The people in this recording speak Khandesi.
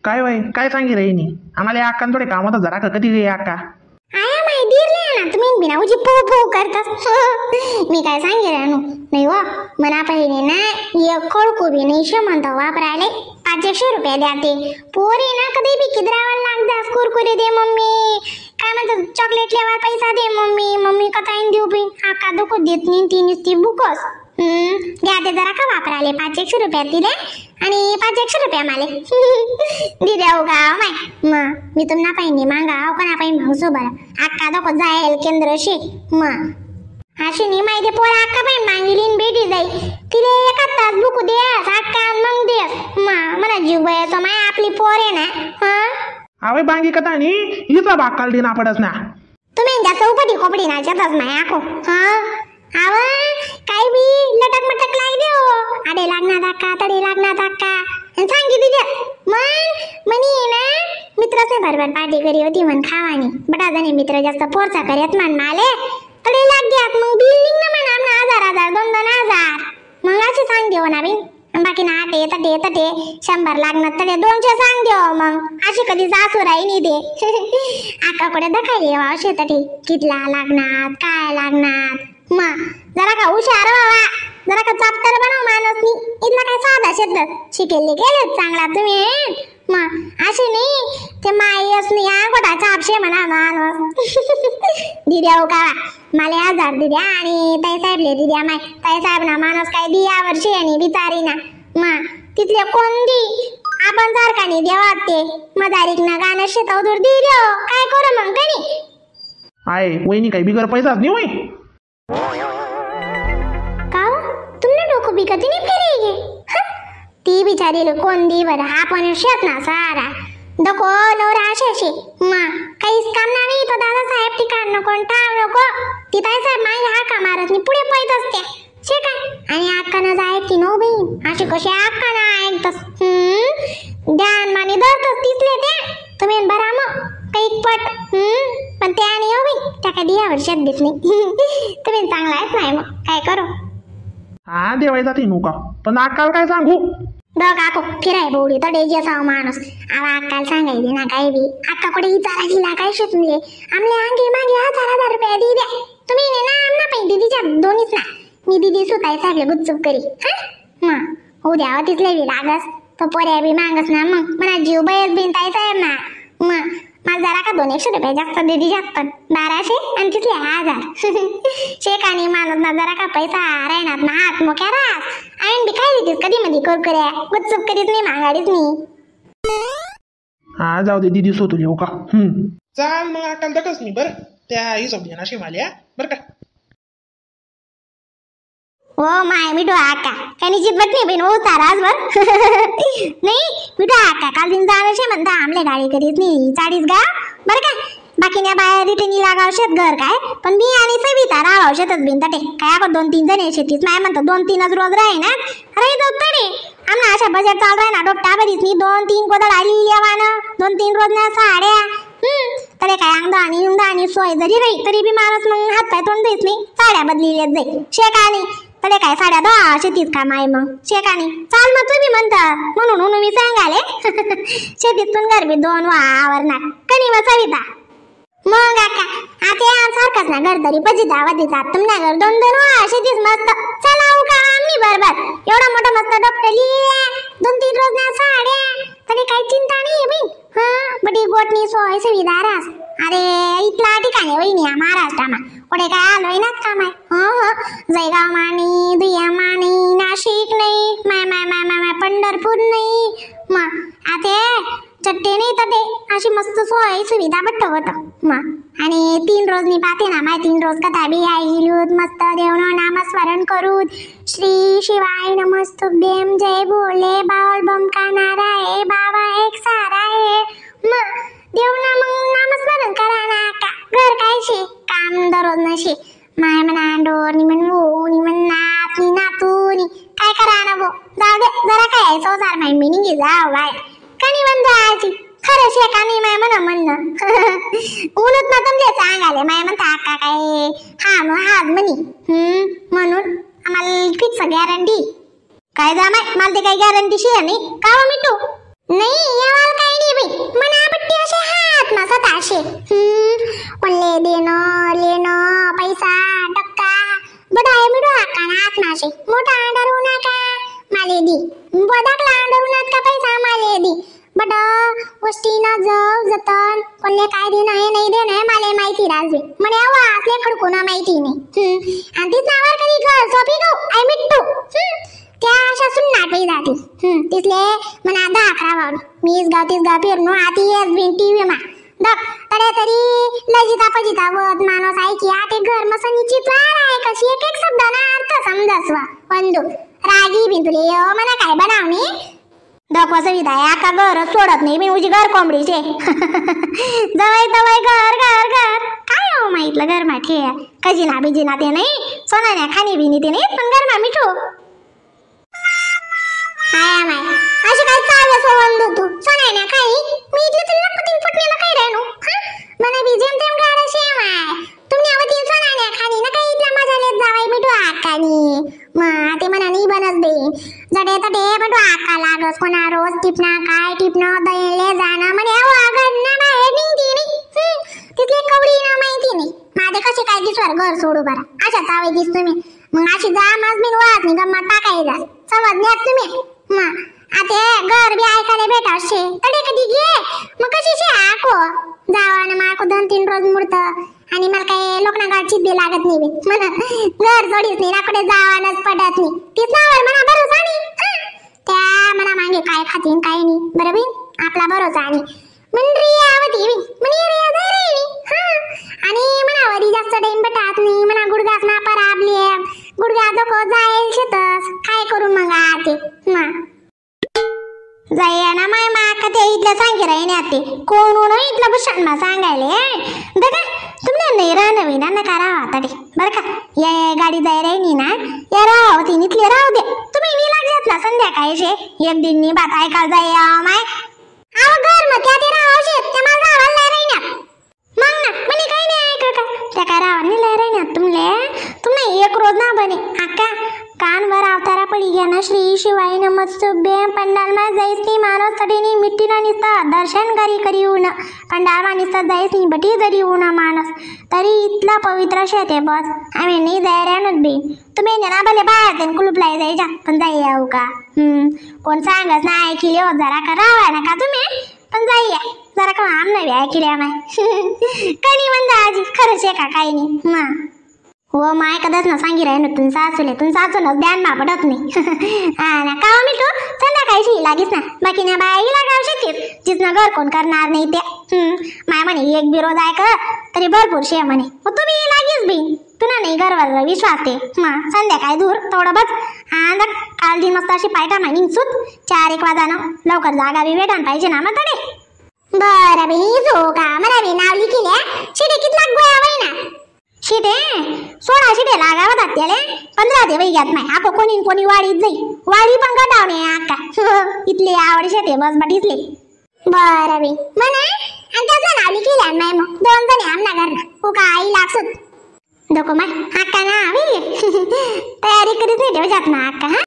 काय वय काय सांगी रे नी आम्हाला अक्का थोडे काम होतं जरा का कधी गे अक्का. आया माय दीरले ना तुम्ही बिना उजी पो पो करतास. मी काय सांगे रानू नाही वा मना पहिले ना एक खडकू बी नाही शे म्हणतो वापरायले 500 रुपये द्या ते पोरी ना कधी बी किदरावर लागदास कुरकुरे दे मम्मी काय म्हणतात चॉकलेट लेवा पैसा दे मम्मी मम्मी कथाईन देऊ बी आका दुखू देत नाही ती नुसती बुकस. घ्या ते जरा का वापराले 500 रुपये दिले आणि 500 रुपये माले दिद्या हो का माय. मग मी तुम्हाला पाहिजे मागा हो कोणा पाहिजे मागसो बरं अक्का धोको जाईल केंद्र शे. मग अशी नाही माहिती पोरा अक्का पाहिजे मागिली भेटी जाई तिले एका तास बुकू देस अक्का मग देस. मग मला जीव बयाचा माय आपली पोर आहे ना. हा अवे बांगी कथा नी हिचा बाग काल देना पडस ना. तुम्ही ज्या चौपटी खोपडी नाचतच नाही आखो. हा आव काय बी लटक मटक लाई देव आडे लागणार धक्का तडे लागणार धक्का सांगी दिल्या. मग म्हणी ना मित्रच भरभर पार्टी करी होती म्हण खावानी बटा जणे मित्र जास्त पोरचा करत म्हण माले तडे लाग द्यात मग बिल निघ ना म्हण आमना 1000 1000 2 2 हजार मग असे सांग देव ना बिन बाकी ना आटे तटे तटे 100 लागणार तडे 200 सांग देव मग अशी कधी सासू राही नाही ते. आका कुठे दखायले असे तटे कितला लागणार काय लागणार. मग जरा का हुशार व्हावा जरा का चाप्टर बनव माणूस नी इथला काय साधा शेत शिकेले गेले चांगला तुम्ही. मग असे नाही ते मायस नाही अंगोठा चापशे म्हणा माणूस. दिद्या हो का मला 1000 दिद्या आणि ताई साहेबले दिद्या माय ताई साहेब ना माणूस काय दिया वर्षी आणि बिचारी ना. मग तिथले कोणती आपण सारखा नाही देवात ते मदारीक ना गाणं शेतावर दिद्या काय करू मग कणी. आहे वहिनी काही बिगर पैसाच नाही वय का तुमने डोकं बी कधी नाही फिरेगे. ती बिचारी कोण दी बरं आपण शेत ना सारा डोको नवरा असे मा काहीच काम नाही तो दादा साहेब ठिकाण नको ठाव नको ती ताई साहेब मागे हाका मारत नाही पुढे पैत असते शे काय. आणि अक्का ना जाय ती नो बहीण अशी कशी अक्का ना ऐकतस ध्यान मानी धरतस तिथले ते तुम्ही बरा मग काही पट. पण त्या आणि हो बाई त्या काय दिया वर्षात देत नाही. तुम्ही चांगला आहेत नाही मग काय करू. हा देवाय जाते नका पण अक्काला काय सांगू. डॉग आको फिराय बोडी तडे असावा माणूस आवा अक्काला सांगायची ना काय बी अक्का कुठे इचारा दिला काय शेतले आमले अंगी मागे 1000 1000 रुपये दी द्या तुम्ही ना आमना पाहिजे दिदीच्या दोन्हीच ना मी दिदी सुताय साहेबले गुपचूप करी. हा मग उद्या तिथले बी लागस तो पोऱ्या बी मागस ना मग मला जीव बयस बिन ताई साहेब ना. मग मला जरा का 200 रुपये जास्त दिदी जास्त पण 1200 आणि तिथले 1000. शेकानी माणूस ना जरा का पैसा राहणार ना हात मोक्या रास आणि बी काय देतीस कधी मधी कुरकुऱ्या गुपचूप करीत नाही मागाडीच नाही. हा जाऊ दे दिदी सो तुझे हो का. चाल मग अकाल दकच मी बरं त्या हिशोब देणार शिमाल्या बरं का. हो my मिठू आका काही जितबट नाही बहीण हो ताराज बर. नाही मिठू आका काल दिन जाणं म्हणता आमले गाडी करीत नाही चाळीस गा बरं का बाकी बाहेर रिटर्न लागाव शेत घर काय पण मी आणि सविता राहाव शेतच बिन तटे काय आपण 2-3 जण शेतीच माय म्हणतो 2-3 रोज राही ना राही जाऊ तडे आमना अशा बजेट चालू राही ना डोकटा बरीच नाही 2-3 गोदड आली येवानं 2-3 रोज ना साड्या. तडे काय अंगदा आणि उंदा आणि सोय जरी राही तरी बी माणूस मग हात पाय तोंड देत नाही साड्या बदलिल्या जाई शेकानी तडे काय साड्या दहा शेतीत काम आहे मग शेकानी चाल मग तुम्ही म्हणता म्हणून म्हणून मी सांगाले. शेतीत पण घर बी 2 वावरणार कणी मग सविता मग काका आता सारखाच ना घर तरी पजी दावा देतात तुमच्या घर 2-2 वा शेतीच मस्त चला हो का आम्ही बरोबर एवढा मोठा मस्त डपटली 2-3 रोज ना साड्या तरी काही चिंता नाही बाई. हा बडी गोटनी सोय सुविधा रास. अरे इथला ठिकाणी वहिनी महाराष्ट्रामा कुठे काय आलोय ना काम आहे. हो हो जयगाव मानी दुया मानी नाशिक नाही माय माय माय माय माय पंढरपूर नाही मग आता चट्टे नाही तटे अशी मस्त सोय सुविधा बट्ट होतं. मग आणि 3 रोज मी पाहते ना माय 3 रोज कथा बी ऐकलूत मस्त देवनो नामस्मरण करूत श्री शिवाय नमस्तुभ्यं जय भोले बावल बम का नारा आहे बाबा एक सारा आहे. मग देवना मग नामस्मरण करा ना का घर काय शे काम दररोज नशे माय म्हणा डोर नि म्हण वो नि म्हण नात नि नातू नि काय करा ना बो जाऊ दे जरा काय संसार माय मिनिंग जाऊ बाय कणी म्हण जायची खरं शेका नाही माय म्हणा म्हणणं. उलट ना तुमचे सांगाले माय म्हणता आका काय हा मग हाच म्हणी म्हणून आम्हाला फिक्स गॅरंटी काय जा माय मला ते काही गॅरंटी शे नाही का हो मिठू नाही यावाल काही बटी असे हात मा सताशे. कोणले देणं लेणं पैसा डक्का बडा आहे मिडो आका हात माशे मोठा डरू नका माले दी बदाकला डरू नका पैसा माले दी बड गोष्टी ना जाऊ जतन कोणले काय देणं आहे नाही देणं आहे माले माहिती राजवे म्हणे अहो असले खडकू ना माहिती नाही. आणि तीच नावावर कधी घर सोपी गो I Mittu त्या अशा सुन्नाट बाई जाती. तिथले म्हणा 10-11 वावडी मीच गाव तीच गाव फिरणू आती येस बिन टीव्ही मा दक तडे तरी लजिता पजिता वत माणूस ऐकी आते घर मसनीची वार आहे कशी एक एक शब्द ना अर्थ समजसवा वंदू रागी बिन तुले म्हणा काय बनावणी दखवा सविता आका घर सोडत नाही मी उजी घर कोंबडीचे जवाई तवाई घर घर घर काय हो माहितलं घर माठे खजिना बिजिना ते नाही सोनान्या खाणी बिनी ते नाही पण घर मा मिठू हाय माय अशी काय चावलं सोडून तू सोनान्या खाई मी इथली तुला तीन फुटण्याला काय राहिलो हा मना बी जेम तेम गाडा शे माय तुम्ही आवती सोनान्या खाणी ना काही इथल्या मजा लेत जावाई मिठू आकानी मग ते म्हणा नाही बनस बे जडे तडे पण आका लागस कोणा रोज टिपना काय टिपणं दळले जाणं म्हणे अहो घरना बाहेर निघती नाही. तिथली कवडी ना माहिती नाही माझे कसे काय दिसवर घर सोडू बरं अशा चावे दिस तुम्ही मग अशी जा मज मी वाच नाही गम्मत टाकायला समजल्यात तुम्ही मग आता घर बी ऐकायला भेटा शे तडे कधी घे मग कशी शे आको जावा ना माको 2-3 रोज मुडत आणि मला काही लोकना गाडची बी लागत नाही म्हणा घर जोडीच नाही ना कुठे जावानच पडत नाही तीच नावर म्हणा भरोसा नाही. त्या म्हणा मागे काय खातीन काय नाही बरं बी आपला भरोसा नाही म्हण रिया आवती बी म्हणे रिया जाय रे. हा आणि म्हणा वरी जास्त टाइम भेटत नाही म्हणा गुडघास ना पराबले गुडघा डोकं जाईल शेतस काय करू मग आते मा जाया ना माय मा का ते इथलं सांगे राही आते कोण हो इथलं भूषण मा सांगायले बघा तुमने नाही राहणं विना नका राहा आता ते बरं का या गाडी जाय राहिनी ना या राहा होती इथले राहू दे तुम्ही मी लागत ना संध्याकाळी एक दिन नी बात ऐकायला जाय माय अहो घर मग त्या ते राहा शेत त्या मला राहायला नाही राहिना मग ना म्हणे काही नाही ऐक का त्या काय राहा नाही राहिना तुमले तुम्ही एक रोज ना बने आका कानवर अवतारा पडी घ्या ना श्री शिवाय नमस्तुभ्य पंडाल मा जाईस नी मानव तडीनी मिट्टी ना निसता दर्शन करी करी येऊन पंडाल मा निसता जाईस नी बटी जरी येऊन माणूस तरी इथला पवित्र शेत आहे बस आम्ही नाही जाय राहणार बी तुम्ही ना भले बाहेर ते कुलूपला जायच्या पण जाई येऊ का कोण सांगच ना ऐकली हो जरा का राहा नका तुम्ही पण जाई जरा का आम नाही ऐकली माय कणी म्हणता आजी खरंच आहे का काही नाही मा हो माय कदाच ना सांगी राहीन तुम सासूले तुम सासूनच ध्यान मा पडत नाही. हा ना का मी तू संध्याकाळी लागीच ना बाकी ना बाई लागाव शेतीत जिथनं घर कोण करणार नाही ते माय म्हणे एक बिरोज आहे का तरी भरपूर शे म्हणे मग तुम्ही लागीच बी तुला नाही घरवर विश्वास ते मा संध्याकाळी दूर थोडं बस. हा काल दिन मस्त अशी पायटा माय सुत 4-1 वाजानं लवकर जागा बी भेटान पाहिजे ना मग तडे बरं बी जो का मला बी नाव लिखिले शिडे कितला गोया बाई ना शिटे 16 शिटे लागावं त्याले 15 ते वैग्यात नाही आको कोणी कोणी वाडीत जाई वाडी पण गटावणे आका इथले आवड शेते बस बट इथले बरं बी म्हणा आणि त्याचं नाव लिखिले नाही मग 2 जणी आमना घरना हो का आई लागसत नको माय आका ना तयारी करीत नाही ठेवजात ना आका. हा.